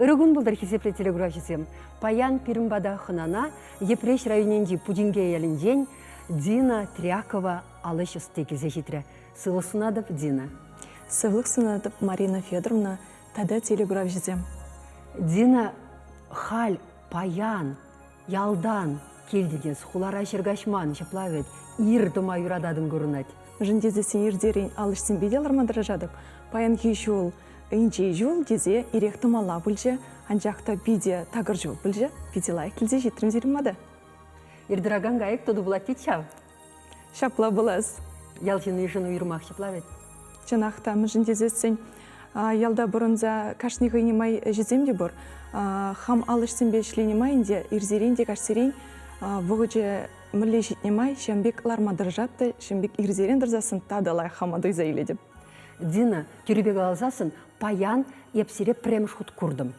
Ырӑ кун пултӑр, хисеплӗ телекуравҫӑсем! Паян пирӗн пата хӑнана Йӗпреҫ районӗнчи Путинке ялӗнчен Дина Трякова ал ӗҫ ӑсти килсе ҫитрӗ. Сывлӑх сунатӑп, Дина. Сывлӑх сунатӑп, Марина Федоровна тата телекуравҫӑсем. Дина халь паян ялтан килтӗн эс, хулара ҫӗр каҫман, ҫапла вӗт, ир тӑма юрататӑн курӑнать. Мӗншӗн тесессӗн иртерен ал ӗҫсемпе те ларма тӑрӑшатӑп. Паянхи ҫул инҫе ҫул тесе ирех тӑмалла пулчӗ, анчах та питӗ такӑр ҫул пулчӗ, питӗ лайӑх килсе ҫитрӗм сирӗн пата. Ир тӑракан кайӑк тутӑ пулать тет ҫав. Ҫапла пулас. Ял ҫыннишӗн уйрӑмах ҫапла вӗт. Чӑнах та, мӗншӗн тесессӗн ялта пурӑнса кашни хӑйне май ӗҫӗсем те пур. Хам ал ӗҫсемпе ӗҫленӗ май ӗнтӗ ирсерен те каҫсерен вӑхӑчӗ мӗнле ҫитнӗ май ҫавӑн пек ларма тӑрӑшап та ҫавӑн пек ирсерен тӑрсассӑн тата лайӑх хама туйса илетӗп. Дина, тӳрӗпе каласассӑн, паян эп сире пӗрремӗш хут куртӑм.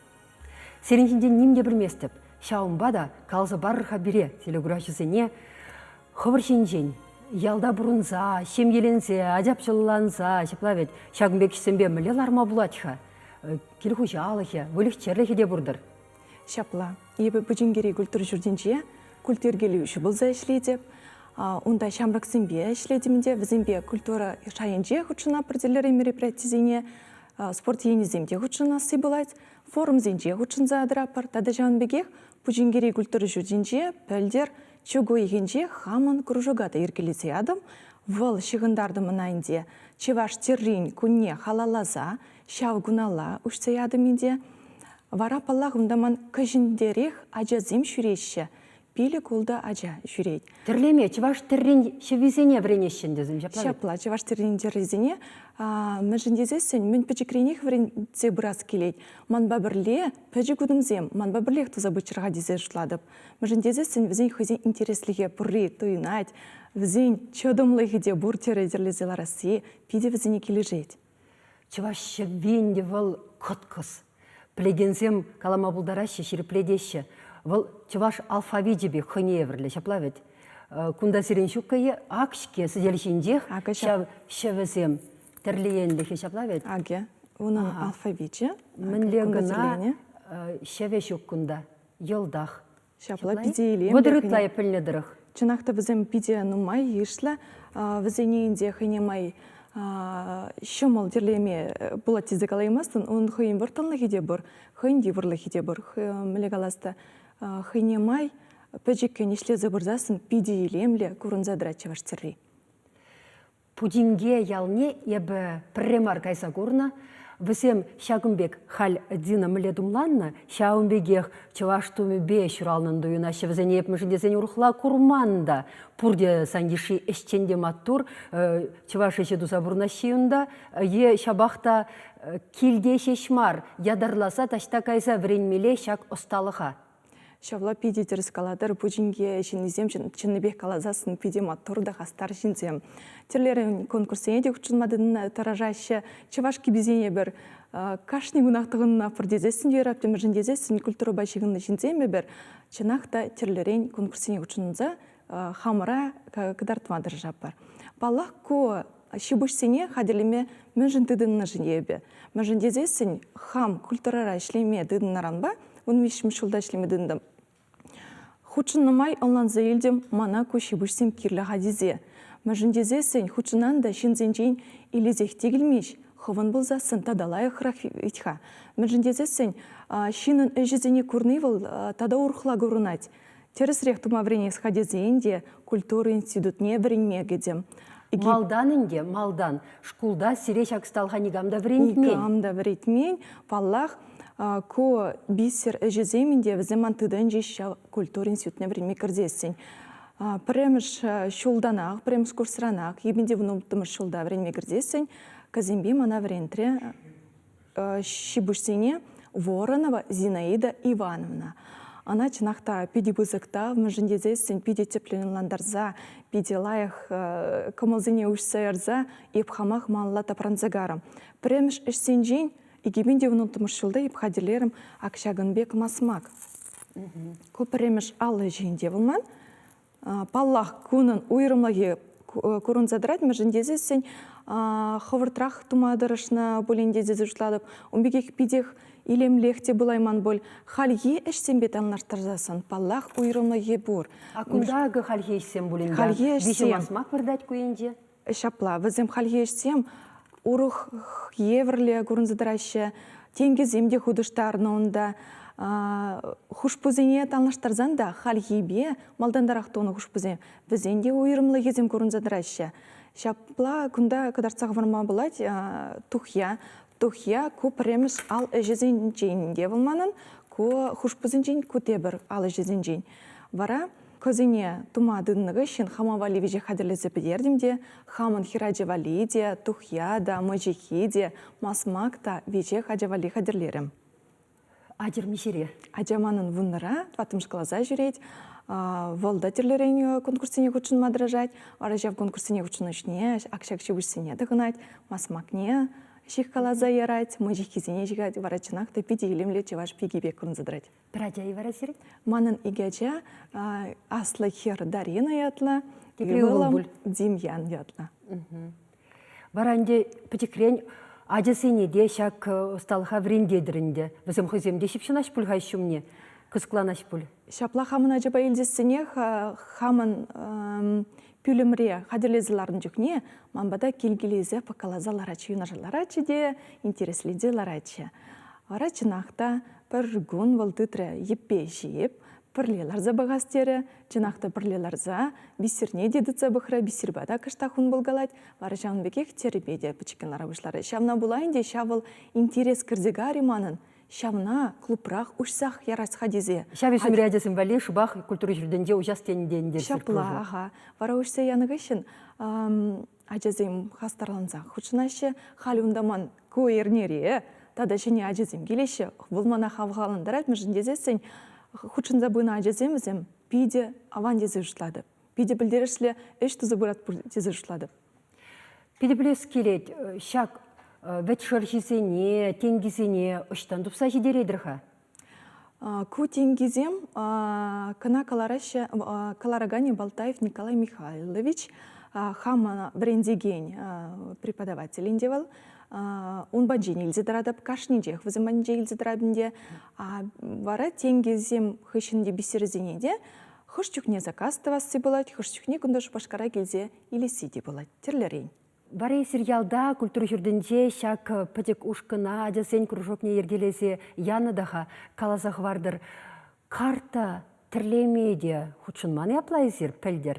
Сирӗн ҫинчен ним те пӗлместӗп. Ҫавӑнпа та каласа парӑр-ха пире, телекуравҫӑсене, хӑвӑр ҫинчен. Ялта пурӑнса, ҫемьеленсе, ачапчӑлланса, ҫапла вӗт, ҫакӑн пек ӗҫсемпе мӗнле ларма пулать-ха? Кил хуҫалӑхӗ, выльӑх-чӗрлӗхӗ те пур-тӑр. Ҫапла. Эпӗ Пучинкери культура ҫуртӗнче культйӗркелӳҫӗ пулса ӗҫлетӗп. Унта ҫамрӑксемпе ӗҫлетӗм те, вӗсемпе культура шайӗнче хутшӑнатпӑр тӗрлӗрен мероприятисене, спорт енӗсем те хутшӑнасси пулать, форумсенче хутшӑнса тӑратпӑр. Тата ҫавӑн пекех Пучинкери культура ҫуртӗнче пӗлтӗр чӳк уйӑхӗнче хамӑн кружока та йӗркелесе ятӑм. Вӑл ҫыхӑнтартӑм ӑна ӗнтӗ чӑваш тӗррин кунне халалласа ҫав куналла уҫса ятӑм ӗнтӗ. Вара, паллах, унта ман кӗҫӗнтерех ачасем ҫӳреҫҫӗ. Пилӗк-ултӑ ача ҫӳрет. Тӗрлеме чӑваш тӗррин ҫӗввисене вӗренеҫҫӗ ӗнтӗ ҫапла? Ҫапла, чӑваш тӗррин тӗррисене мӗншӗн тесессӗн мӗн пӗчӗкренех вӗренсе пырас килет. Манпа пӗрле пӗчӗк утӑмсем манпа пӗрлех туса пыччӑр-ха тесе шутлатӑп. Мӗншӗн тесессӗн вӗсен хӑйсен интереслӗхӗ пурри туйӑнать, вӗсен чӑтӑмлӑхӗ те пур тӗрӗ тӗрлесе ларасси питӗ вӗсене килӗшет. Чӑваш ҫӗвви ӗнтӗ вӑл кӑткӑс. Пӗлекенсем калама пултараҫҫӗ, ҫирӗплетеҫҫӗ. Вӑл чӑваш алфавичӗ пек хӑйне евӗрлӗ, ҫапла вӗт? Кунта сирӗн ҫук-и? Ак-ҫке, сӗтел ҫинчех ҫав ҫӗвӗсем тӗрлӗ енлӗхӗ, ҫапла вӗт? Акӑ, унӑн алфавичӗ. Мӗнле кӑна ҫӗвӗ ҫук кунта, йӑлтах. Ҫапла питӗ илемлӗ. 30 ытла эп пӗлнӗ тӑрӑх. Чӑнах та вӗсем питӗ нумай йышлӑ. Вӗсене ӗнтӗ хӑйне май ҫӑмӑл тӗрлеме пулать тесе калаймастӑн. Ун хӑйӗн вӑрттӑнлӑхӗ те пур, хӑйӗн йывӑрлӑхӗ те пур. Мӗнле калас та, хӑйне май пӗчӗккӗн ӗҫлесе пырсассӑн питӗ илемлӗ курӑнса тӑрать чӑваш тӗрри. Путинке ялне эпӗ пӗрре мар кайса курнӑ. Вӗсем ҫакӑн пек халь Дина мӗнле тумланнӑ, ҫавӑн пекех чӑваш тумӗпе ҫуралнӑн туйӑнаҫҫӗ. Вӗсене эп мӗншӗн тесен урӑхла курман та. Пурте сан йышши ӗҫчен те маттур, чӑваш ӗҫӗ туса пурӑнаҫҫӗ унта. Е ҫапах та килте ҫеҫ мар, ятарласа таҫта кайса вӗренмелле ҫак ӑсталӑха. Ҫапла питӗ тӗрӗс калатӑр. Пучинке ҫыннисем чӑннипех каласассӑн питӗ маттур та хастар ҫынсем. Тӗрлӗрен конкурссене те хутшӑнма тӑрӑшаҫҫӗ. Чӑваш кӗписене пӗр кашни кунах тӑхӑнатпӑр тесессӗн те юрать, мӗншӗн тесессӗн культурӑпа ҫыхӑннӑ ҫынсем эпир чӑнах та тӗрлӗрен конкурссене хутшӑнса хамӑра кӑтартма тӑрӑшатпӑр. Паллах, ку ҫи-пуҫсене хатӗрлеме мӗншӗн тытӑннӑ-ши эпӗ? Мӗншӗн тесессӗн хам культурӑра ӗҫлеме тытӑннӑранпа 13-мӗш ҫулта ӗҫлеме тытӑнтӑм. Хутшӑннӑ май ӑнланса илтӗм, мана ку ҫи-пуҫсем кирлӗ-ха тесе. Мӗншӗн тесессӗн хутшӑнан та ҫынсенчен илесех те килмест, хӑвӑн пулсассӑн тата лайӑхрах вӗт-ха. Мӗншӗн тесессӗн ҫыннӑн ӗҫӗсене курни вӑл тата урӑхла курӑнать. Тӗрӗсрех тума вӗренес-ха тесен те культура институтне вӗренме кӗтӗм. Малтан ӗнтӗ, малтан шкулта сире ҫак ӑсталӑха никам та вӗрентмен. Никам та вӗрентмен. Паллах, ку бисер ӗҫӗсем ӗнтӗ вӗсем ман тытӑнчӗҫ ҫав культура институтне вӗренме кӗртессӗн. Пӗрремӗш ҫултанах, пӗрремӗш курсранах, икӗ вунтӑмӗш ҫулта вӗренме кӗртессӗн Казимби мана вӗрентрӗ. Ҫи-пуҫсене Воронова Зинаида Ивановна. Ӑна чӑнах та питӗ пысӑк тав, мӗншӗн тесессӗн питӗ тӗплӗн ӑнлантарса, питӗ лайӑх кӑмӑлсене уҫса ярса эп хамах малалла тапранса карӑм. Пӗрремӗш ӗҫсенчен 2016 ҫулта эп хатӗрлерӗм ак ҫакӑн пек масмак. Ку пӗрремӗш алӑ ӗҫӗнче вӑл ман. Паллах, кунӑн уйрӑмлӑхӗ. курӑнса тӑрать, мӗншӗн тесессӗн хӑвӑртрах тума тӑрӑшнӑ пулин те тесе шутлатӑп. Ун пекех питех илемлех те пулайман пуль. Хальхи ӗҫсемпе танлаштарсассӑн, паллах, уйрӑмлӑхӗ пур. А кунта акӑ хальхи ӗҫсем пулин Хальхи ӗҫсем. Виҫӗ масмак выртать ку енче. Ҫапла, вӗсем хальхи ӗҫсем урӑх евӗрлӗ курӑнса тӑраҫҫӗ. Тенкӗсем те хутӑштарнӑ унта. Хушпусене танлаштарсан та хальхипе малтантарах тунӑ хушпусем, вӗсен те уйрӑмлӑхӗсем курӑнса тӑраҫҫӗ. Ҫапла кунта кӑтартса хӑварма пулать тухья. Тухья ку пӗрремӗш ал ӗҫӗсенчен те вӑл манӑн, ку хушпусенчен, ку тепӗр ал ӗҫӗсенчен. Вара кӑсене тума тытӑннӑ хыҫҫӑн хама валли веҫех хатӗрлесе пӗтертӗм те хамӑн хӗрача валли те, тухья та, мӑчӑххи те, масмак та веҫех ача валли хатӗрлерӗм. Ачӑр миҫере? Ача манӑн вуннӑра, тӑваттӑмӗш класа ҫӳрет. Вӑл та тӗрлӗрен конкурссене хутшӑнма тӑрӑшать. Вара ҫав конкурссене хутшӑннӑ чухне ак ҫак ҫипуҫсене тӑхӑнать, масмакне ҫыхкаласа ярать, мӑчӑххисене ҫыхать. Вара чӑнах та питӗ илемлӗ чӑваш пики пек курӑнса тӑрать. Пӗр ача-и вара сирӗн? Манӑн икӗ ача. Аслӑ хӗр Дарина ятлӑ, ывӑлӑм Демьян ятлӑ. Вара ӗнтӗ пӗчӗкрен ачасене те ҫак ӑсталӑха вӗрентетӗр ӗнтӗ. Вӗсем хӑйсем те ҫыпҫӑнаҫ пуль-ха ӗҫ ҫумне, кӑсӑкланаҫ пуль. Ҫапла хамӑн ачапа илтессинех хамӑн пӳлӗмре хатӗрлесе ларнӑ чухне ман пата килкелесе пӑккаласа ларатчӗ, юнашар ларатчӗ те интересленсе ларатчӗ. Вара чӑнах та пӗр кун вӑл тытрӗ йӗппе ҫип, пӗрле ларса пӑхас терӗ. Чӑнах та пӗрле ларса бисерне те тытса пӑхрӗ, бисерпа та кӑштах ун пулкалать. Вара ҫавӑн пекех тӗрӗпе те пӗчӗккӗн лара пуҫларӗ. Ҫавна пула ӗнтӗ ҫав вӑл интерес кӗрсе карӗ манӑн. Ҫавна клубрах уҫсах ярас-ха тесе. Ҫав ӳсӗмри ачасем валли шӑпах культура ҫуртӗнче уҫас тенӗ те ӗнтӗ. Ҫапла, аха. Вара уҫса янӑ хыҫҫӑн ачасем хастарлансах хутшӑнаҫҫӗ. Халь унта ман ку эрнере тата ҫӗнӗ ачасем килеҫҫӗ. Вӑл мана хавхалантарать, мӗншӗн тесессӗн хутшӑнса пынӑ ачасем вӗсем питӗ аван тесе шутлатӑп. Питӗ пӗлтерӗшлӗ ӗҫ туса пыратпӑр тесе шутлатӑп. Питӗ пӗлес килет, ҫак вӗт шӑрҫисене, тенкисене ӑҫтан тупса ҫитеретӗр-ха? Ку тенкисем кӑна кӑлараҫҫӗ, кӑлараканӗ Балтаев Николай Михайлович, хам вӗрентекен преподаватель ӗнтӗ вӑл. Ун патӗнчен илсе тӑратӑп, кашнинчех вӗсем патӗнче илсе тӑратӑп ӗнтӗ. Вара тенкӗсем хыҫҫӑн те бисерсене те хӑш чухне заказ тӑвасси пулать, хӑш чухне кунта Шупашкара килсе илесси те пулать тӗрлӗрен. Вара эсир ялта культура ҫуртӗнче ҫак пӗчӗк ушкӑна ачасен кружокне йӗркелесе янӑ та-ха, каласа хӑвартӑр. Карта тӗрлеме те хутшӑнман-и апла эсир пӗлтӗр?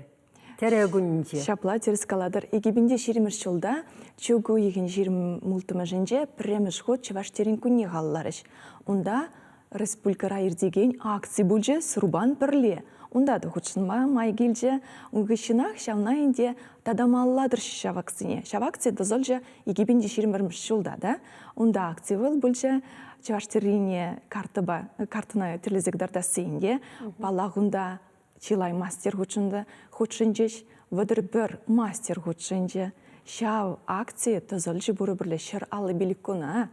Тӗрӗ кунӗнче. Ҫапла тӗрӗс калатӑр. 2020 ҫулта чӳк уйӑхӗн 26-мӗшӗнче пӗрремӗш хут Чӑваш тӗррин кунне халалларӗҫ. Унта республикӑра иртекен акци пулчӗ «Сурпан пӗрле». Унта та хутшӑнма май килчӗ. Ун хыҫҫӑнах ҫавна ӗнтӗ тата малалла тӑрҫҫӗ ҫав акцине. Ҫав акци тӑсӑлчӗ 2021 ҫулта та. Унта акци вӑл пулчӗ чӑваш тӗррине картӑпа, карттӑна тӗрлесе кӑтартасси ӗнтӗ. Паллах, унта чылай мастер хутшӑнчӗ, хутшӑнчӗҫ, 31 мастер хутшӑнчӗ. Ҫав акци тӑсӑлчӗ пурӗпӗрле 155 куна.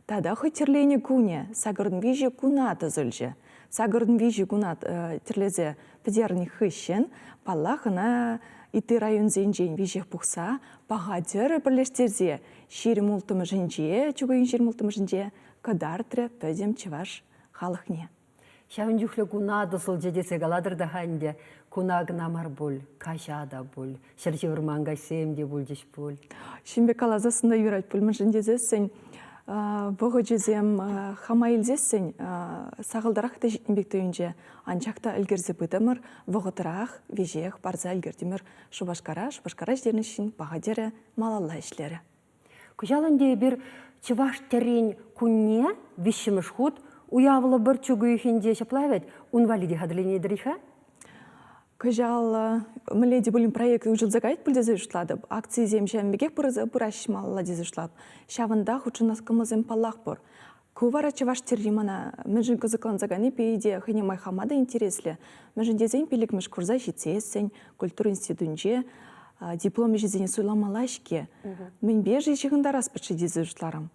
Тата хӑй тӗрленӗ кунӗ 83 куна тӑсӑлчӗ. 83 куна тӗрлесе пӗтернӗ хыҫҫӑн, паллах, ӑна ытти районсенчен веҫех пухса паха тӗрӗ пӗрлештерсе 26-мӗшӗнче, чӳк 26-мӗшӗнче кӑтартрӗ пӗтӗм чӑваш халӑхне. Ҫавӑн чухлӗ куна тӑсӑлчӗ тесе калатӑр та-ха ӗнтӗ. Куна кӑна мар пуль, каҫа та пуль, ҫӗр ҫывӑрман каҫсем те пулчӗҫ пуль. Ҫын пек каласассӑн та юрать пуль, мӗншӗн тесессӗн вӑхӑчӗсем хама илсессӗн сахалтарах та ҫитнӗ пек туйӑнчӗ. Анчах та ӗлкӗрсе пытӑмӑр, вӑхӑтрах веҫех парса ӗлкӗртӗмӗр Шупашкара. Шупашкара ҫитернӗ ҫын паха тӗрӗ малалла ӗҫлерӗ. Кӑҫал ӗнтӗ эпир чӑваш тӗррин кунне виҫҫӗмӗш хут уявлӑпӑр чӳк уйӑхӗнче ҫапла вӗт, ун валли те хатӗрленетӗр-и-ха? Кӑҫал мӗнле те пулин проект уҫӑлса каять пуль тесе шутлатӑп. Акцисем ҫавӑн пекех пыраҫҫӗ малалла тесе шутлатӑп. Ҫавӑнта хутшӑнас кӑмӑлсем паллах пур. Ку вара чӑваш тӗрри мана мӗншӗн кӑсӑкланса кайни питӗ хӑйне май хама та интереслӗ. Мӗншӗн тесен пиллӗкмӗш курса ҫитсессӗн культура институтӗнче диплом ӗҫӗсене суйламалла-ҫке. Мӗнпе-ши ҫыхӑнтарас пӗтши тесе шутларӑм.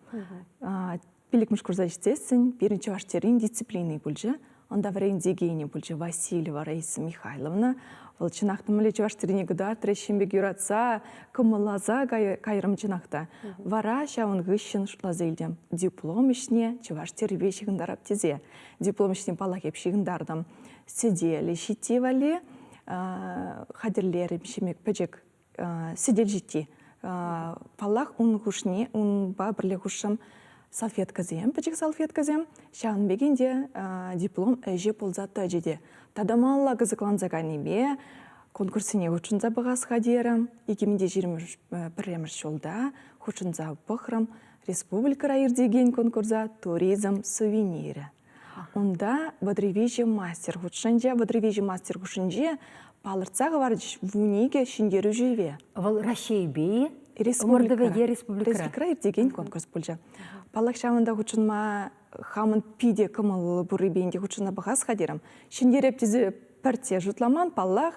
Пиллӗкмӗш курса ҫитсессӗн пирӗн чӑваш тӗррин дисциплини пулчӗ. Унта вӗрентекенӗ пулчӗ Васильева Раиса Михайловна. Вӑл чӑнах та мӗнле чӑваш тӗррине кӑтартрӗ, ҫын пек юратса, кӑмӑлласа кайрӑм чӑнах та. Вара ҫавӑн хыҫҫӑн шутласа илтӗм, диплом ӗҫне чӑваш тӗррипе ҫыхӑнтарап тесе. Диплом ӗҫне паллах эп ҫыхӑнтартӑм. Сӗтелӗ ҫитти валли хатӗрлерӗм ҫимӗк пӗчӗк сӗтел ҫитти. Паллах, ун хушне, унпа пӗрле хушшӑм салфеткӑсем, пӗчӗк салфеткӑсем. Ҫавӑн пек ӗнтӗ диплом ӗҫӗ пулса тӑчӗ те. Тата малалла кӑсӑкланса кайнипе конкурссене хутшӑнса пӑхас-ха терӗм. 2021 ҫулта хутшӑнса пӑхрӑм республикӑра иртекен конкурса «Туризм сувенирӗ». Унта 33 мастер хутшӑнчӗ. 33 мастер хушшинче палӑртса хӑварчӗҫ 12 ҫӗнтерӳҫӗпе. Вӑл Раҫҫейпе-и? Ӑмӑртӑвӗ е республикӑра? Республикӑра иртекен конкурс пулчӗ. Паллах, ҫавӑнта хутшӑнма хамӑн питӗ кӑмӑллӑ пуррипе ӗнтӗ хутшӑнса пӑхас-ха терӗм. Ҫӗнтереп тесе пӗртте шутламан, паллах.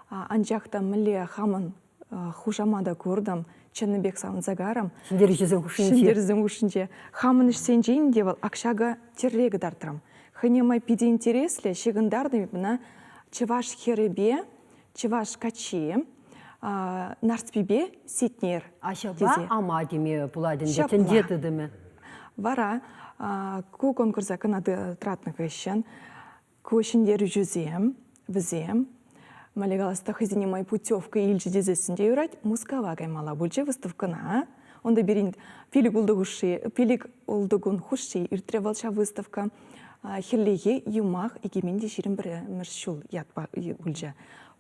Анчах та мӗнле хамӑн хушамата куртӑм, чӑннипех савӑнса карӑм. Ҫӗнтерӳҫӗсем хушшинче. Ҫӗнтерӳҫӗсем хушшинче. Хамӑн ӗҫсенчен те вӑл ак ҫакӑ тӗрре кӑтартрӑм. Хӑйне май питӗ интереслӗ ҫыхӑнтартӑм ӑна чӑваш хӗрӗпе чӑваш каччи Нарспипе Сетнер. Аҫапа ама теме пулать ӗнтӗ, тӗнче тытӑмӗ. Вара ку конкурса кӑна тӑратнӑ хыҫҫӑн Ку ҫӗнтерӳҫӗсем, вӗсем, мӗнле калас та хӑйсене май путевка илчӗ тесессӗн те юрать, Мускава каймалла пулчӗ выставкӑна. Унта пирӗн пилӗк-ултӑ хушши, пилӗк-ултӑ кун хушши иртрӗ вӑл ҫав выставка. Хӗллехи юмах 2021 ҫул ятпа пулчӗ.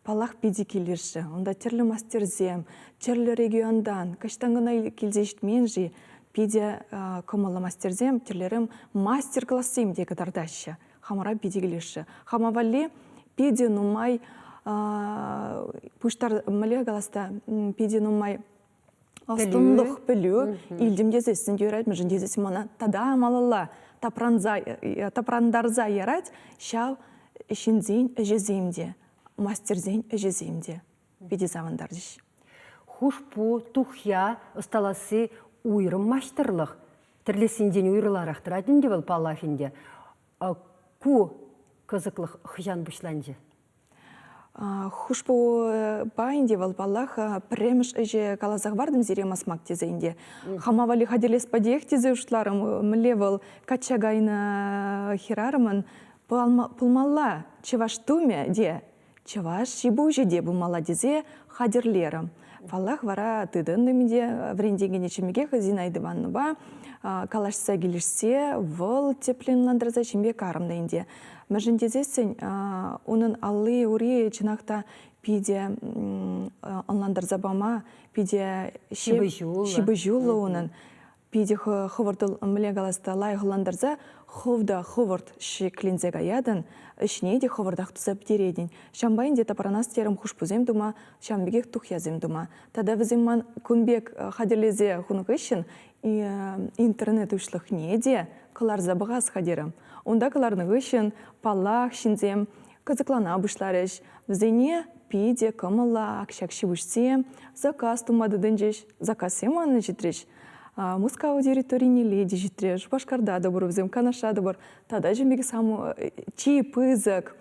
Паллах, питӗ килӗшрӗ. Унта тӗрлӗ мастерсем, тӗрлӗ регионтан, каҫтан кӑна килсе ҫитмен-ши, питӗ кӑмӑллӑ мастерсем, тӗрлӗрен мастер-классем те кӑтартаҫҫӗ. Хамӑра питӗ килӗшрӗ. Хама валли питӗ нумай пуҫтар, мӗнле калас та, питӗ нумай ӑстӑнлӑх, пӗлӳ илтӗм тесессӗн те юрать, мӗншӗн тесессӗн мана тата малалла тапранса, тапрантарса ярать ҫав ҫынсен ӗҫӗсем те, мастерсен ӗҫӗсем те питӗ савӑнтарчӗҫ. Хушпу, тухья ӑсталасси уйрӑм маҫтӑрлӑх. Тӗрлессинчен уйрӑларах тӑрать ӗнтӗ вӑл, паллах ӗнтӗ. Ку кӑсӑклӑх хӑҫан пуҫланчӗ? Хушпупа ӗнтӗ вӑл, паллах, пӗрремӗш ӗҫе каласа хӑвартӑм сире масмак тесе ӗнтӗ. Хама валли хатӗрлес патех тесе шутларӑм. Мӗнле вӑл качча кайнӑ хӗрарӑмӑн пулмалла чӑваш тумӗ те чӑваш ҫи-пуҫӗ те пулмалла тесе хатӗрлерӗм. Паллах, вара тытӑнтӑм те вӗрентекене чӗмекех Зинаида Ивановнӑпа калаҫса килӗшсе вӑл тӗплӗн ӑнлантарса ҫемье карӑм та ӗнтӗ. Мӗншӗн тесессӗн унӑн алли-ури чӑнах та питӗ ӑнлантарса пама, питӗ ҫыпӑҫуллӑ унӑн. Питӗ хӑвӑрт мӗнле калас та лайӑх ӑнлантарса хӑв та хӑвӑрт ҫӗкленсе каятӑн, ӗҫне те хӑвӑртах туса пӗтеретӗн. Ҫавӑнпа ӗнтӗ тапранас терӗм хушпусем тума, ҫавӑн пекех тухьясем тума. Тата вӗсем ман кун пек хатӗрлесе хунӑ хыҫҫӑн интернет уҫлӑхне те кӑларса пӑхас-ха терӗм. Унта кӑларнӑ хыҫҫӑн, паллах, ҫынсем кӑсӑклана пуҫларӗҫ. Вӗсене питӗ кӑмӑллӑ ак ҫак ҫи-пуҫсем заказ тума тытӑнчӗҫ. Заказсем манӑн ҫитрӗҫ. Мускав территорине те ҫитрӗ, Шупашкарта та пур вӗсем, Канашра та пур. Тата ҫын пек сам чи пысӑк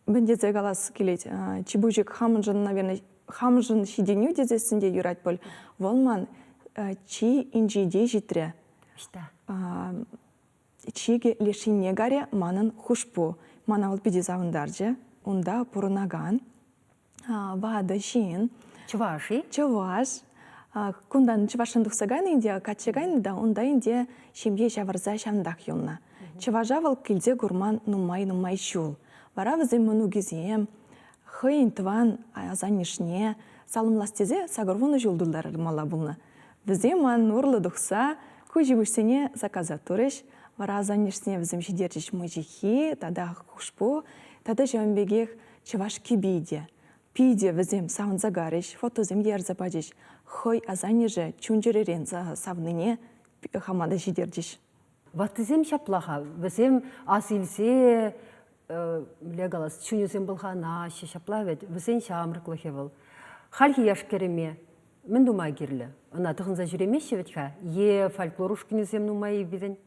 мӗн тесе калас килет, чи пысӑк хамӑншӑн, наверное, хамӑншӑн ҫитӗнӳ тесессӗн те юрать пуль. Вӑл ман чи инҫете ҫитрӗ. Ӑҫта? Чикӗ леш енне карӗ манӑн хушпу. Мана вӑл питӗ савӑнтарчӗ. Унта пурӑнакан ватӑ ҫын. Чӑваш-и? Чӑваш. Кунтан чӑвашран тухса кайнӑ ӗнтӗ, качча кайнӑ та унта ӗнтӗ ҫемье ҫавӑрса ҫавӑнтах юлнӑ. Чӑваша вӑл килсе курман нумай-нумай ҫул. Вара вӗсен мӑнукӗсем хӑйӗн тӑван асаннӗшне саламлас тесе 80 ҫул тултармалла пулнӑ. Вӗсем ман урлӑ тухса ку ҫи-пуҫсене заказа турӗҫ. Вара асаннӗшне вӗсем ҫитерчӗҫ мӑчӑххи тата хушпу, тата ҫавӑн пекех чӑваш кӗпи те. Питӗ вӗсем савӑнса карӗҫ, фотосем те ярса пачӗҫ. Хӑй асаннӗшӗ чун-чӗререн савнине хама та ҫитерчӗҫ. Ваттисем ҫапла-ха, вӗсем ас илсе мӗнле калас, чунӗсем пӑлханаҫҫӗ, ҫапла вӗт, вӗсен ҫамрӑклӑхӗ вӑл. Хальхи яш-кӗрӗме мӗн тума кирлӗ? Ӑна тӑхӑнса ҫӳремеҫҫӗ вӗт-ха? Е фольклор ушкӑнӗсем нумай-и пирӗн?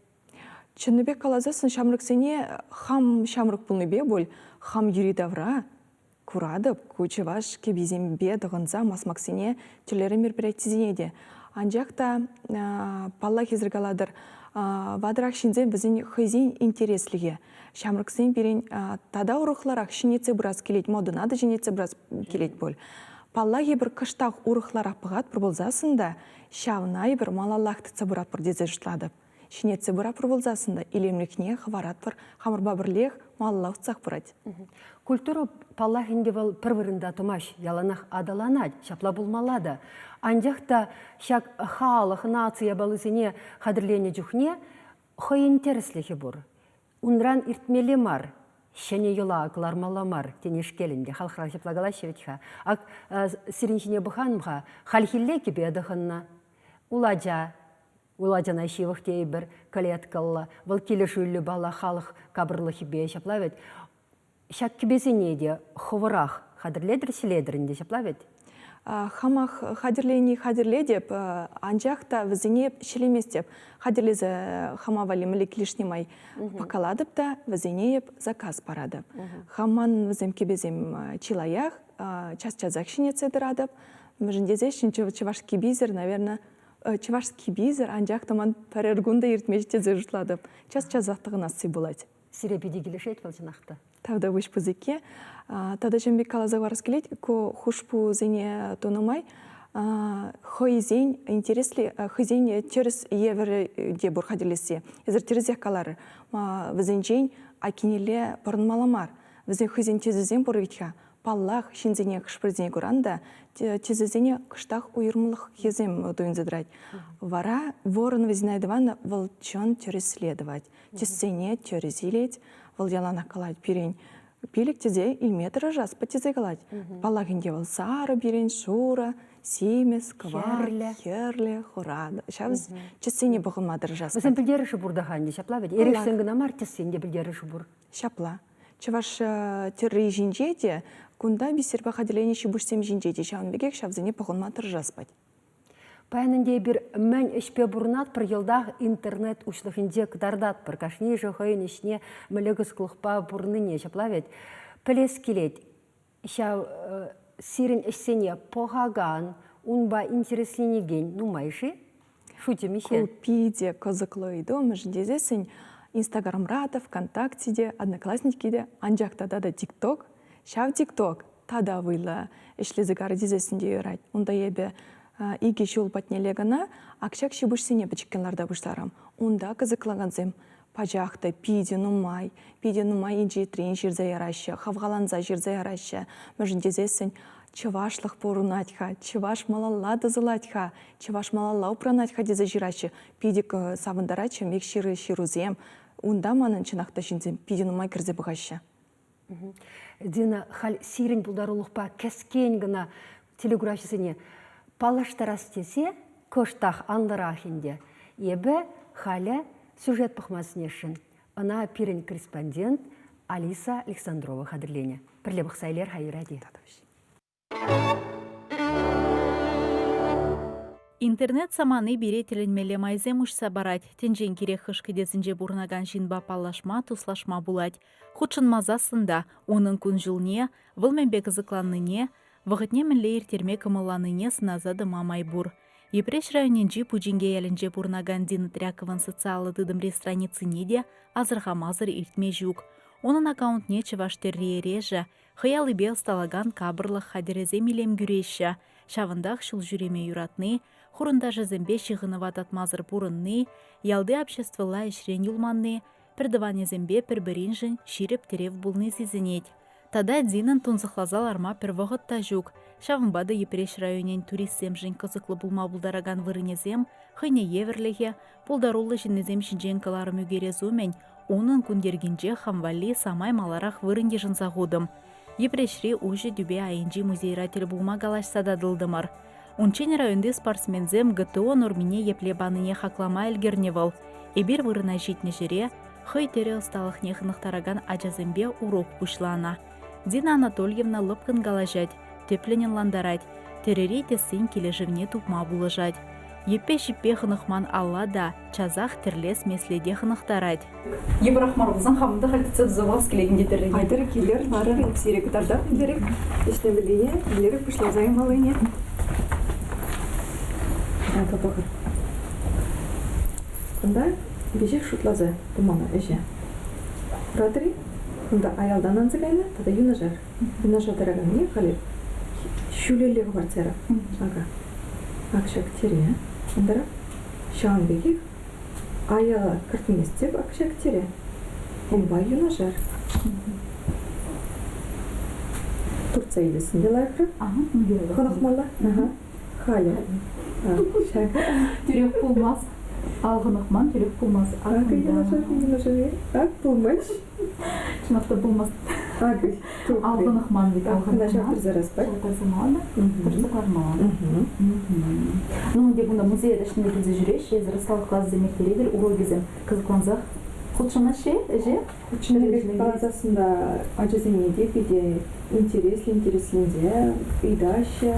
Чӑннипех каласассӑн ҫамрӑксене хам ҫамрӑк пулнипе пуль, хам йӗри-тавра куратӑп, ку чӑваш кӗписемпе тӑхӑнса масмаксене тӗрлӗрен мероприятисене те. Анчах та, паллах, эсир калатӑр, ватӑрах ҫынсем вӗсен хӑйсен интереслӗхӗ. Ҫамрӑксен пирӗн тата урӑхларах ҫӗнетсе пырас килет, модӑна та ҫӗнетсе пырас килет пуль. Паллах, эпир кӑштах урӑхларах пӑхатпӑр пулсассӑн та ҫавна эпир малаллах тытса пыратпӑр тесе шутлатӑп. Ҫӗнетсе пыратпӑр пулсассӑн та илемлӗхне хӑваратпӑр, хамӑрпа пӗрлех малалла утсах пырать. Культура, паллах ӗнтӗ, вӑл пӗр вырӑнта тӑмасть, яланах аталанать, ҫапла пулмалла та. Анчах та ҫак халӑх, наци япалисене хатӗрленӗ чухне хӑйӗн тӗрӗслӗхӗ пур. Унран иртмелле мар, ҫӗнӗ йӑла кӑлармалла мар тенешкел ӗнтӗ халӑхра ҫапла калаҫҫӗ вӗт-ха. Ак сирӗн ҫине пӑхан-ха, хальхилле кӗпе тӑхӑннӑ, улача, улачана ҫывӑх тейӗпӗр, клеткӑллӑ, вӑл килӗшӳллӗ паллах халӑх капӑрлӑхӗпе ҫапла вӗт. Ҫак кӗпесене те хӑвӑрах хатӗрлетӗр, ҫӗлетӗр ӗнтӗ, ҫапла вӗт? Хамах хатӗрлени хатӗрлетӗп, анчах та вӗсене ҫӗлеместӗп. Хатӗрлесе хама валли мӗнле килӗшнӗ май пакалатӑп та вӗсене эп заказ паратӑп. Хаман вӗсем кӗпесем чылаях, час-часах ҫӗнетсе тӑратӑп. Мӗншӗн тесессӗн чӑваш кӗписӗр, наверное, чӑваш кӗписӗр, анчах та ман пӗрер кун та иртмест тесе шутлатӑп. Час-часах тӑхӑнасси пулать. Сире питӗ килӗшет вӑл чӑнах та. Тавтапуҫ пысӑкки. Тата ҫын пек каласа хӑварас килет, ку хушпусене тунӑ май хӑйсен интересли, хӑйсен тӗрӗс евӗрӗ те пур хатӗрлесси. Эсир тӗрӗсех каларӑр. Вӗсенчен айккинелле пӑрӑнмалла мар. Вӗсен хӑйсен тӗсӗсем пур вӗт-ха. Паллах, ҫынсене хӑш-пӗрисене куран та тӗсӗсене кӑштах уйрӑмлӑхӗсем туйӑнса тӑрать. Вара Воронова Зинаида Ивановна вӑл чӑн тӗрӗсле тӑвать. Тӗссене тӗрӗс илет. Вӑл яланах калать, пирӗн пилӗк тӗсе илме тӑрӑшас, тесе калать. Паллах ӗнтӗ вӑл сарӑ пирӗн, шурӑ, симӗс, кӑвак, хӗрлӗ, хура. Ҫав тӗссене пӑхӑнма тӑрӑшас. Вӗсен пӗлтерӗшӗ пур та-ха ӗнтӗ, ҫапла вӗт? Эрехсен кӑна мар, тӗссен те пӗлтерӗшӗ пур. Ҫапла. Чӑваш тӗрри ҫинче те, кунта бисерпа хатӗрленӗ ҫипуҫсем ҫинче те ҫавӑн пекех ҫавсене пӑхӑнма тӑрӑшас пать. Паян ӗнтӗ эпир мӗн ӗҫпе пурӑнатпӑр, йӑлтах интернет уҫлӑхӗнче кӑтартатпӑр. Кашнийӗшӗ хӑйӗн ӗҫне мӗнле кӑсӑклӑхпа пурӑннине ҫапла вӗт. Пӗлес килет, ҫав сирӗн ӗҫсене пӑхакан, унпа интересленекен нумай-ши? Шучӗ миҫе? Ку питӗ кӑсӑклӑ ыйту, мӗншӗн тесессӗн Инстаграмра та, ВКонтакте те, Одноклассники те, анчах тата та ТикТок. Ҫав ТикТок тата вӑйлӑ ӗҫлесе карӗ тесессӗн те юрать. Унта эпӗ икӗ ҫул патнелле кӑна ак ҫак ҫипуҫсене пӗчӗккӗн ларта пуҫларӑм. Унта кӑсӑкланакансем пачах та питӗ нумай, питӗ нумай инҫетрен ҫырса яраҫҫӗ, хавхаланса ҫырса яраҫҫӗ. Мӗншӗн тесессӗн чӑвашлӑх пурӑнать-ха, чӑваш малалла тӑсӑлать-ха, чӑваш малалла упранать-ха тесе ҫыраҫҫӗ. Питӗ савӑнтарать ҫын пек ҫырусем. Унта манӑн чӑнах та ҫынсем питӗ нумай кӗрсе пӑхаҫҫӗ. Дина, халь сирӗн пултарулӑхпа кӗскен кӑна телекуравҫӑсене паллаштарас тесе кӑштах анлӑрах ӗнтӗ. Эпӗ халӗ сюжет пӑхма сӗнесшӗн. Ӑна пирӗн корреспондент Алиса Александрова хатӗрленӗ. Пӗрле пӑхса илер-ха юрать-и? Интернет самани пире тӗлӗнмелле майсем уҫса парать. Тӗнчен кирек хӑш кӗтесӗнче пурӑнакан ҫынпа паллашма, туслашма пулать. Хутшӑнмасассӑн та унӑн кун-ҫулне, вӑл мӗнпе кӑсӑкланнине, вӑхӑтне мӗнле ирттерме кӑмӑлланине сӑнаса тӑма май пур. Йӗпреҫ районӗнчи Пучинке ялӗнче пурӑнакан Дина Тряковӑн социаллӑ тытӑмри страницине те асӑрхамасӑр иртме ҫук. Унӑн аккаунтне чӑваш тӗрри эрешӗ, Хӑй аллипе ӑсталакан капӑрлӑх хатӗрӗсем илем кӳреҫҫӗ. Ҫавӑнтах ҫул ҫӳреме юратни, хурӑнташӗсемпе ҫыхӑнӑва татмасӑр пурӑнни, ялти обществӑлла ӗҫрен юлманни, пӗртӑванӗсемпе пӗр-пӗриншӗн ҫирӗп тӗрев пулни сисӗнет. Тата Динӑн тунсӑхласа ларма пӗр вӑхӑт та ҫук. Ҫавӑнпа та Йӗпреҫ районӗн туристсемшӗн кӑсӑклӑ пулма пултаракан вырӑнӗсем, хӑйне евӗрлӗхӗ, пултаруллӑ ҫыннисем ҫинчен кӑларӑм ӳкерес умӗн унӑн кун йӗркинче хам валли самай маларах вырӑн йышӑнса хутӑм. Йӗпреҫри уҫӑ тӳпе айӗнчи музейра тӗл пулма калаҫса татӑлтӑмӑр. Унччен районти спортсменсем ГТО нормине епле панине хаклама ӗлкӗрнӗ вӑл. Эпир вырӑна ҫитнӗ ҫӗре хӑй тӗрӗ ӑсталӑхне хӑнӑхтаракан ачасемпе урок пуҫланӑ. Дина Анатольевна лӑпкӑн калаҫать, тӗплӗн ӑнлантарать, тӗрӗри тӗссен килӗшӗвне тупма пулӑшать. Йӗппе-ҫиппе хӑнӑхман алла та часах тӗрлес меслете хӑнӑхтарать. Йывӑрах мар пулсан хамӑн та халь тытса туса пӑхас килет ӗнтӗ тӗррине. Айтӑр килӗр, ларӑр, эп сире кӑтартап мӗнлерех ӗҫлемеллине, мӗнлерех пуҫласа ямаллине. Акӑ пӑхӑр. Кунта веҫех шутласа тумалла ӗҫе. Куратӑр-и? Кунта аялтан анса кайнӑ тата юнашар. Юнашар тӑраканни халӗ ҫӳлелле хӑпартса ярап. Акӑ. Ак ҫак тире антарап. Ҫавӑн пекех аяла кӗртместӗп ак ҫак тире. Унпа юнашар. Туртса илессин те лайӑхрах. Хӑнӑхмалла. Халӗ. Ҫакӑ. Тӳрех пулмас. Ал хӑнӑхман, тӳрех пулмас. Акӑ юнашар, юнашар. Ак пулмасть. Чӑнах та пулмасть. Акӑ. Ал хӑнӑхман вӗт. Ал хӑнӑхман. Ҫавтӑрса распать. Ҫавтӑрса мала тӑрса кӑлармалла. Ну, ӗнтӗ кунта музее ӗҫлеме килсе ҫӳреҫҫӗ, эсир ӑсталӑх класӗсем ирттеретӗр, урокӗсем кӑсӑклансах хутшӑнаҫҫӗ ӗҫе? Хутшӑннипе каласассӑн та ачасене те питӗ интереслӗ, интересленсе ыйтаҫҫӗ,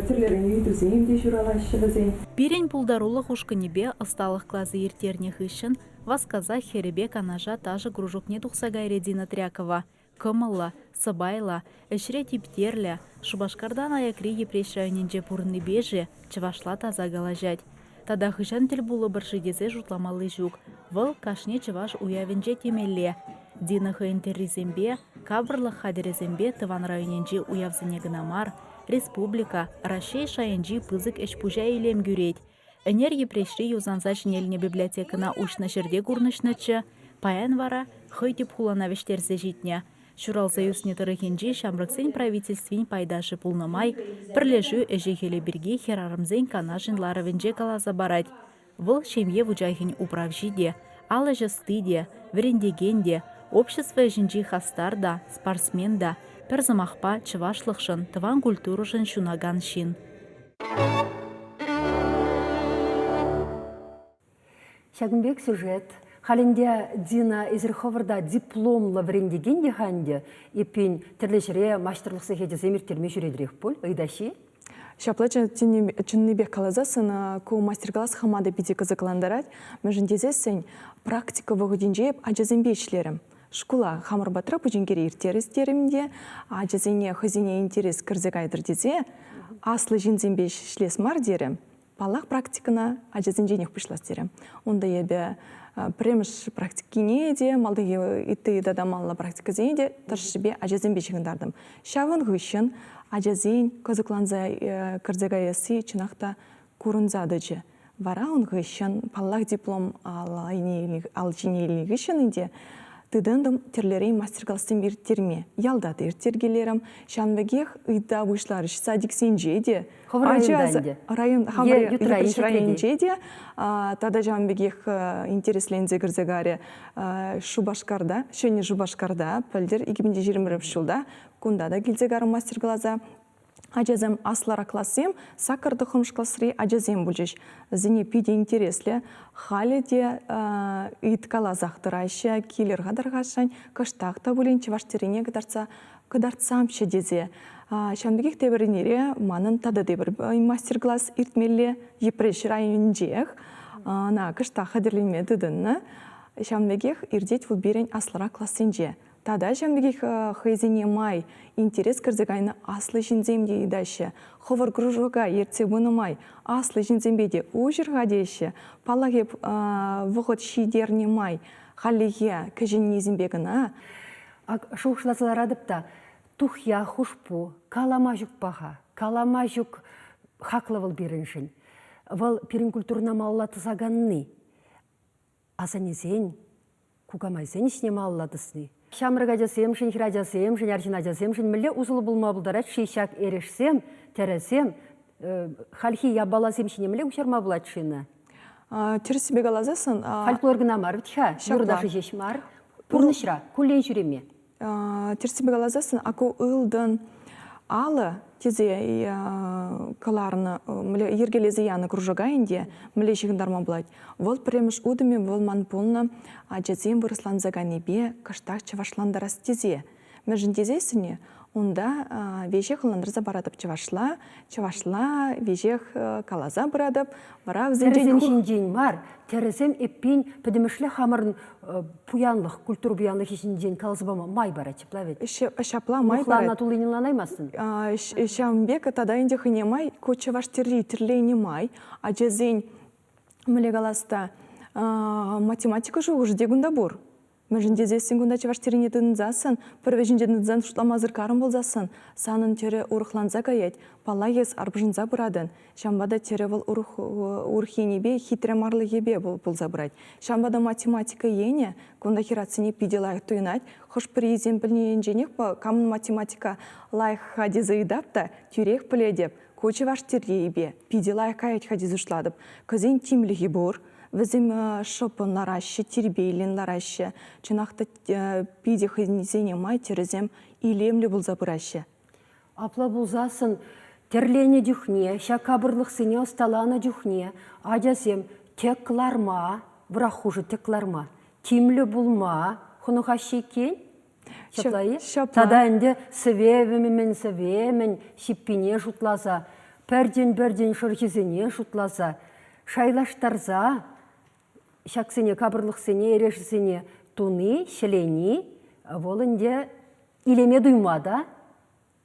тӗрлӗрен ыйтусем те ҫуралаҫҫӗ вӗсен. Пирӗн пултарулӑх ушкӑнӗпе ӑсталӑх класӗ ирттернӗ хыҫҫӑн васкаса хӗрӗпе Канаша ташӑ кружокне тухса кайрӗ Дина Трякова. Кӑмӑллӑ, сӑпайлӑ, ӗҫре типтерлӗ, Шупашкартан аякри Йӗпреҫ районӗнче пурӑннипе-ши чӑвашла таса калаҫать. Тата хӑҫан тӗл пулӑпӑр-ши тесе шутламалли ҫук. Вӑл кашни чӑваш уявӗнче темелле. Дина хӑйӗн тӗррисемпе, капӑрлӑх хатӗрӗсемпе тӑван районӗнчи уявсене кӑна мар, республика, Раҫҫей шайӗнчи пысӑк ӗҫ-пуҫа илем кӳрет. Ӗнер Йӗпреҫри юсанса ҫӗнелнӗ библиотекӑна уҫнӑ ҫӗрте курнӑҫнӑччӗ, паян вара хӑй тӗп хулана вӗҫтерсе ҫитнӗ. Ҫуралса ӳснӗ тӑрӑхӗнчи ҫамрӑксен правительствин пайташӗ пулнӑ май пӗрлешӳ ӗҫӗ-хӗлӗ пирки хӗрарӑмсен канашӗн ларӑвӗнче каласа парать. Вӑл ҫемье вучахӗн управҫи те, ал ӗҫ ӑсти те, вӗрентекен те, общество ӗҫӗнчи хастар та, спортсмен та, пӗр сӑмахпа, чӑвашлӑхшӑн, тӑван культурӑшӑн ҫунакан ҫын. Ҫакӑн пек сюжет. Халь ӗнтӗ, Дина, эсир хӑвӑр та дипломлӑ вӗрентекен те-ха ӗнтӗ. Эппин, тӗрлӗ ҫӗре маҫтӑрлӑх сехечӗсем ирттерме ҫӳретӗрех пуль, ыйтаҫҫӗ-и? Ҫапла чӑннипех каласассӑн, ку мастер-класс хама та питӗ кӑсӑклантарать. Мӗншӗн тесессӗн практика вӑхӑтӗнче эп ачасемпе ӗҫлерӗм. Шкула хамӑр патра пучинкере ирттерес терӗм те ачасене хӑйсене интерес кӗрсе кайтӑр тесе аслӑ ҫынсемпе ӗҫлес мар терӗм. Паллах, практикӑна ачасенченех пуҫлас терӗм. Унта эпӗ пӗрремӗш практикине те, малтанхи ытти тата малалла практикӑсене те тӑрӑшшипе ачасемпе ҫыхӑнтартӑм. Ҫавӑн хыҫҫӑн ачасен кӑсӑкланса кӗрсе каясси чӑнах та курӑнса тӑчӗ. Вара ун хыҫҫӑн, паллах, диплом ал ҫине илнӗ хыҫҫӑн ӗнтӗ тытӑнтӑм тӗрлӗрен мастер-классем ирттерме. Ялта та ирттеркелерӗм. Ҫавӑн пекех ыйта пуҫларӗҫ садиксенче те. Хӑвӑр районта ӗнтӗ? Район, хамӑр Йӗпреҫ районӗнче те. Тата ҫавӑн пекех интересленсе кӗрсе карӗ Шупашкарта, Ҫӗнӗ Шупашкарта пӗлтӗр 2021 ҫулта кунта та килсе карӑм мастер-класа. Ачасем аслӑрах классем, саккӑр тӑххӑрмӗш класри ачасем пулчӗҫ. Вӗсене питӗ интереслӗ. Халӗ те ыйткаласах тӑраҫҫӗ, килӗр-ха тархасшӑн, кӑштах та пулин чӑваш тӗррине кӑтартса кӑтартсамччӗ тесе. Ҫавӑн пекех тепӗр эрнере манӑн тата тепӗр мастер-класс иртмелле Йӗпреҫ районӗнчех. Ӑна кӑштах хатӗрленме тытӑннӑ. Ҫавӑн пекех иртет вӑл пирӗн аслӑрах классенче. Тата ҫавӑн пекех хӑйсене май интерес кӗрсе кайнӑ аслӑ ҫынсем те ыйтаҫҫӗ. Хӑвӑр кружока ертсе пынӑ май аслӑ ҫынсемпе те уҫӑр-ха теҫҫӗ. Паллах, эп вӑхӑт ҫитернӗ май хальлӗхе кӗҫӗннисемпе кӑна. Ак шухӑшласа ларатӑп та, тухья, хушпу, калама ҫук паха, калама ҫук хаклӑ вӑл пирӗншӗн. Вӑл пирӗн культурӑна малалла тӑсаканни. Асаннесен, кукамайсен ӗҫне малалла тӑсни. Ҫамрӑк ачасемшӗн, хӗрачасемшӗн, арҫын ачасемшӗн мӗнле усӑллӑ пулма пултарать-ши ҫак эрешсем, тӗрӗсем, хальхи япаласем ҫине мӗнле куҫарма пулать-ши ӑна? Тӗрӗссипе каласассӑн... Фольклор кӑна мар вӗт-ха, юрташӗ ҫеҫ мар. Пурнӑҫра, куллен ҫӳреме. Тӗрӗссипе каласассӑн, аку ылтӑн алӑ тесе кӑларнӑ, йӗркелесе янӑ кружока ӗнтӗ мӗнле ҫыхӑнтарма пулать. Вӑл пӗрремӗш утӑмӗ вӑл ман пулнӑ ачасем вырӑсланса кайнипе кӑштах чӑвашлантарас тесе. Мӗншӗн тесессӗн-и? Унта веҫех ӑнлантарса паратӑп чӑвашла, чӑвашла веҫех каласа пыратӑп. Вара вӗсенчен Тӗрӗсем ҫинчен мар, тӗрӗсем эппин пӗтӗмӗшле хамӑрӑн пуянлӑх, культура пуянлӑхӗ ҫинчен каласа пама май парать, ҫапла вӗт? Ҫапла май парать. туллин ӑнланаймастӑн. Ҫавӑн пек тата ӗнтӗ хӑйне май ку чӑваш тӗрри тӗрленӗ май ачасен мӗнле калас та математика шухӑшӗ те кунта пур. Мӗншӗн тесессӗн кунта чӑваш тӗррине тытӑнсассӑн, пӗр вӗҫӗнче тытӑнсан шутламасӑр карӑм пулсассӑн, санӑн тӗрӗ урӑхланса каять, паллах эс арпӑшӑнса пыратӑн. Ҫавӑнпа та тӗрӗ вӑл урӑх, урӑх енӗпе, хитре марлӑхӗпе пулса пырать. Ҫавӑнпа та математика енӗ кунта хӗратсене питӗ лайӑх туйӑнать. Хӑш-пӗрисем пӗлнӗ енченех камӑн математика лайӑх-ха тесе ыйтап та, тӳрех пӗлетӗп. Ку чӑваш тӗррийӗпе питӗ лайӑх каять-ха тесе шутлатӑп. Кӑсен тимлӗхӗ пур. Вӗсем шӑппӑн лараҫҫӗ, тирпейлӗн лараҫҫӗ. Чӑнах та питӗ хӑйсене май тӗрӗсем илемлӗ пулса пыраҫҫӗ. Апла пулсассӑн тӗрленӗ чухне, ҫак капӑрлӑхсене ӑсталанӑ чухне ачасем тӗк ларма, вӑрах хушӑ тӗк ларма, тимлӗ пулма хӑнӑхаҫҫӗ иккен. Ҫапла-и? Ҫапла. Тата ӗнтӗ сӗвевӗмӗн сӗвемӗн ҫиппине шутласа, пӗртен-пӗртен шӑрҫисене шутласа, шайлаштарса ҫаксене капӑрлӑхсене, эрешӗсене туни, ҫӗлени вӑл ӗнтӗ илеме туйма та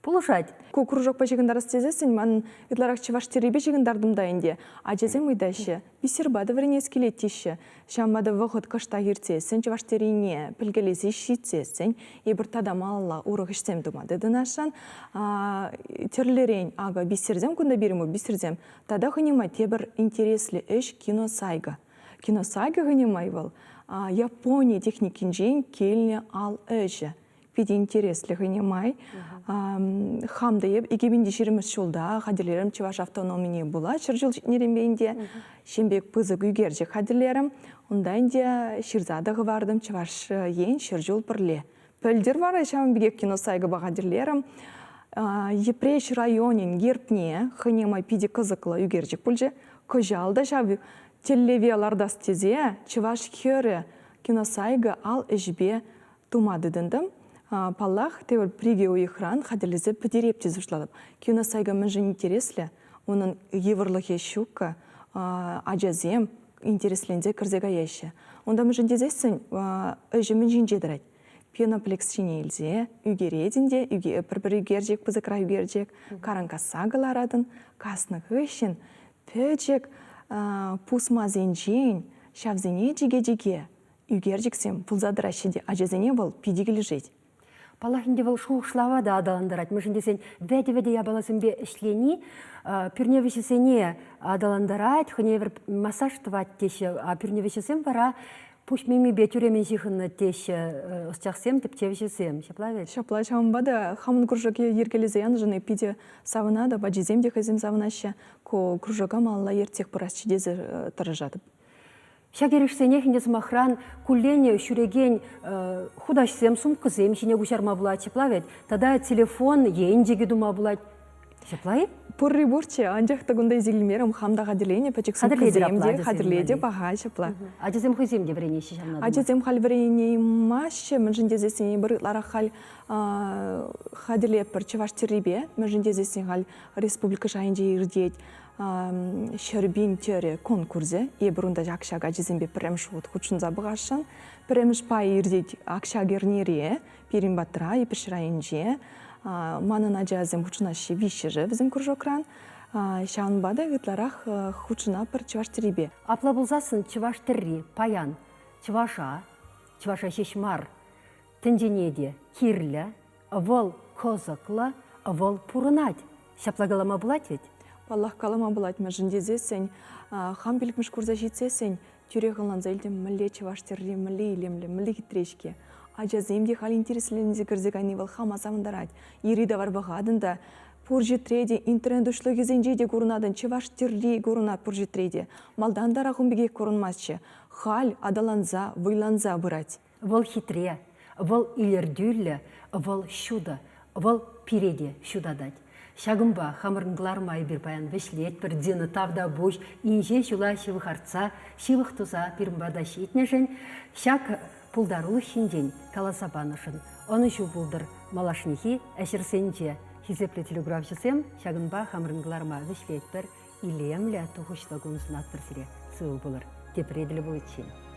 пулӑшать. Ку кружокпа ҫыхӑнтарас тесессӗн ман ытларах чӑваш тӗррипе ҫыхӑнтартӑм та ӗнтӗ. Ачасем ыйтаҫҫӗ, бисерпа та вӗренес килет теҫҫӗ. Ҫавӑнпа та вӑхӑт кӑштах иртсессӗн чӑваш тӗррине пӗлкелесе ҫитсессӗн эпир тата малалла урӑх ӗҫсем тума тытӑнасшӑн. Тӗрлӗрен акӑ бисерсем кунта пирӗн бисерсем. Тата хӑйне май тепӗр интереслӗ ӗҫ киносайка. Киносайка хӑйне май вӑл Япони техникинчен килнӗ ал ӗҫӗ. Питӗ интереслӗ хӑйне май. Хам та эп 2020 ҫулта хатӗрлерӗм чӑваш автономине пула ҫӗр ҫул ҫитнӗренпе ӗнтӗ ҫын пек пысӑк ӳкерчӗк хатӗрлерӗм. Унта ӗнтӗ ҫырса та хӑвартӑм Чӑваш Ен ҫӗр ҫул пӗрле. Пӗлтӗр вара ҫавӑн пекех киносайкӑпа хатӗрлерӗм. Йӗпреҫ районӗн гербне хӑйне май питӗ кӑсӑклӑ ӳкерчӗк пулчӗ. Кӑҫал та ҫав тӗллеве лартас тесе чӑваш хӗрӗ киносайка ал ӗҫӗпе тума тытӑнтӑм. Паллах, тепӗр пӗр-икӗ уйӑхран хатӗрлесе пӗтереп тесе шутлатӑп. Киносайка мӗншӗн интереслӗ? Унӑн йывӑрлӑхӗ ҫуккӑ. Ачасем интересленсе кӗрсе каяҫҫӗ. Унта мӗншӗн тесессӗн ӗҫӗ мӗн ҫинче тӑрать? Пеноплекс ҫине илсе ӳкеретӗн те пӗр-пӗр ӳкерчӗк, пысӑкрах ӳкерчӗк, каран касса кӑларатӑн. Каснӑ хыҫҫӑн пӗчӗк пусмасенчен ҫавсене чике-чике ӳкерчӗксем пулса тӑраҫҫӗ те ачасене вӑл питӗ килӗшет. Паллах ӗнтӗ вӑл шухӑшлава та аталантарать. Мӗншӗн тесен вӗтӗ-вӗтӗ япаласемпе ӗҫлени пӳрне вӗҫӗсене аталантарать, хӑйне евӗр массаж тӑвать теҫҫӗ. А пӳрне вӗҫӗсем вара пуҫ мимипе тӳремен ҫыхӑннӑ теҫҫӗ ӑсчахсем, тӗпчевҫӗсем. Ҫапла вӗт? Ҫапла, ҫавӑнпа та хамӑн кружок йӗркелесе янӑшӑн питӗ савӑнатӑп, ачисем те хӑйсем савӑнаҫҫӗ. Ку кружока малалла ертсех пырасчӗ тесе тӑрӑшатӑп. Ҫак эрешсенех ӗнтӗ, сӑмахран, куллен ҫӳрекен хутаҫсем, сумкӑсем ҫине куҫарма пулать, ҫапла вӗт? Тата телефон енчӗкӗ тума пулать. Ҫапла-и? Пурри пурччӗ, анчах та кунта илсе килмерӗм. Хам та хатӗрленӗ, пӗчӗк сумкӑсем те хатӗрлетӗп, аха, ҫапла. Ачасем хӑйсем те вӗренеҫҫӗ ҫавна тума? Ачасем халь вӗренеймаҫҫӗ, мӗншӗн тесессӗн эпир ытларах халь хатӗрлетпӗр чӑваш тӗррипе, мӗншӗн тесессӗн халь республика шайӗнче иртет. Ҫӗрпин тӗрӗ конкурсӗ. Эпир унта ҫак ачасемпе пӗрремӗш хут хутшӑнса пӑхасшӑн. Пӗрремӗш пай иртет ак ҫак эрнере пирӗн патра, Йӗпреҫ районӗнче. Манӑн ачасем хутшӑнаҫҫӗ виҫҫӗшӗ вӗсем кружокран. Ҫавӑнпа та ытларах хутшӑнатпӑр чӑваш тӗррипе. Апла пулсассӑн чӑваш тӗрри паян чӑваша, чӑваша ҫеҫ мар, тӗнчене те кирлӗ, вӑл кӑсӑклӑ, вӑл пурӑнать. Ҫапла калама пулать вӗт? Паллах, калама пулать, мӗншӗн тесессӗн хам пиллӗкмӗш курса ҫитсессӗн тӳрех ӑнланса илтӗм, мӗнле чӑваш тӗрри, мӗнле илемлӗ, мӗнле хитре-ҫке. Ачасем те халь интересленсе кӗрсе кайни вӑл хама савӑнтарать. Йӗри-тавар пӑхатӑн та, пур ҫӗртре те, интернет уҫлӑхӗсенче те курӑнатӑн, чӑваш тӗрри курӑнать пур ҫӗртре те. Малтан тарах ун пекех курӑнмастчӗ. Халь аталанса, вӑйланса пырать. Вӑл хитре, вӑл илӗртӳллӗ, вӑл ҫутӑ, вӑл пире те ҫутатать. Ҫакӑнпа хамӑрӑн кӑларӑма эпир паян вӗҫлетпӗр. Дина, тавтапуҫ инҫе ҫула ҫывхартса, ҫывӑх туса пирӗн пата ҫитнӗшӗн, ҫак пултарулӑх ҫинчен каласа панӑшӑн. Ӑнӑҫу пултӑр малашнехи ӗҫӗрсенче. Хисеплӗ телекуравҫӑсем, ҫакӑнпа хамӑрӑн кӑларӑма вӗҫлетпӗр. Илемлӗ, тухӑҫлӑ кун сунатпӑр сире. Сывӑ пулӑр. Тепре тӗл пуличчен.